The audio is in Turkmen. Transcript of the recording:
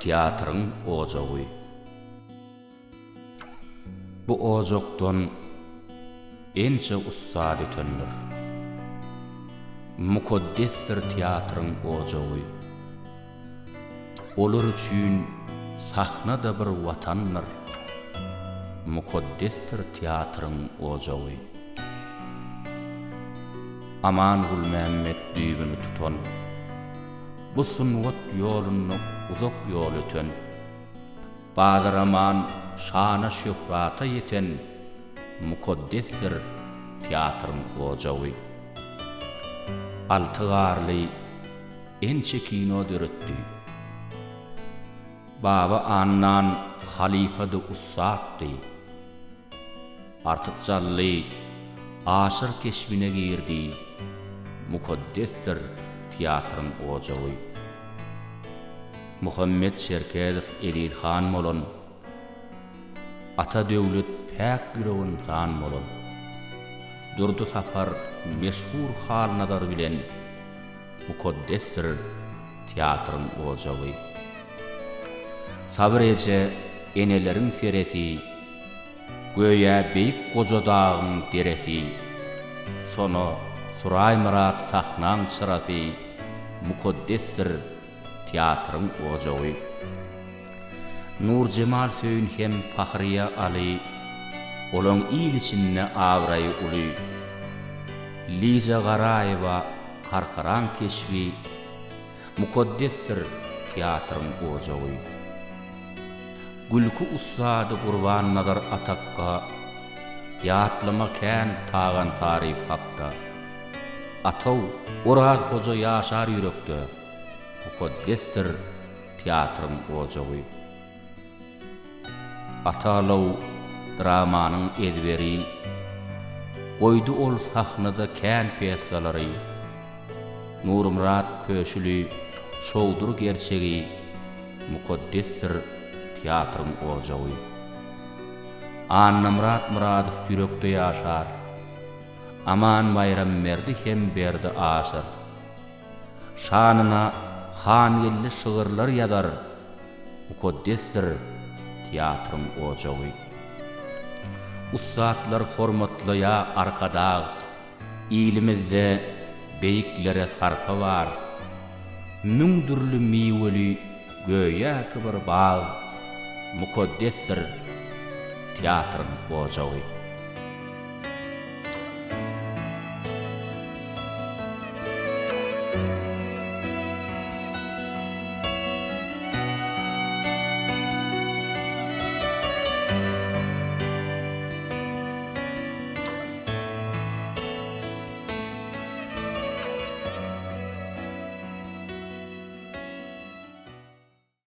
Teatryň ojagy. Bu ojakdan ençe ussat ötendir. Mukaddesdir teatryň ojagy. Olar üçin sahna-da bir watandyr. Mukaddesdir teatryň ojagy. Aman Gulmämmet düýbüni tutan, bu sungat ýolunda uzak ýol öten, Bazar-Aman şana-şöhrata ýeten mukaddesdir teatryň ojagy. Alty Garly ençe kino döretdi. Baba Annan halypady, ussatdy. Artyk Jally Aşyr keşbine girdi, Mukaddesdir teatryň ojagy. Muhammet Çerkezow Eziz han bolan, Ata Döwlet päk ýürek ynsan bolan, Durdy Sapar meşhur Halnazar bilen Mukaddesdir teatryň ojagy. Sabyr eje eneleriň seresi, Göýä beýik goja dagyň deresi, Sona Suraýmyrat sahnaň çyrasy, Mukaddesdir teatryň ojagy. Nurjemal Söýün hem Fahriýa Aly, Olaň il içinde abraýy uly. Liza Garaýewa Karkaraň keşbi, Mukaddesdir teatryň ojagy. Gülki ussady Gurbannazar Atakga, Ýatlama kän Tagan Saryýew hakda. Ataw Oraz hoja ýaşar ýürekde, Mukaddesdir teatryň ojagy. Ata Alow dramanyň ezberi, Goýdy ol sahnada kän pýesalary. Nurmyrat Köşüli Çowdur gerçegi, Mukaddesdir teatryň ojagy. Annamyrat Myradow ýürekde ýaşar, Aman Baýramberdi hem Berdi Aşyr. Şanyna Hangeldi şygyrlar ýazar, Mukaddesdir teatryň ojagy. Ussatlar hormatlaýa Arkadag, Ilimizde beýiklere sarpa bar. Müň dürli miweli göýäki bir bag, Mukaddesdir teatryň ojagy.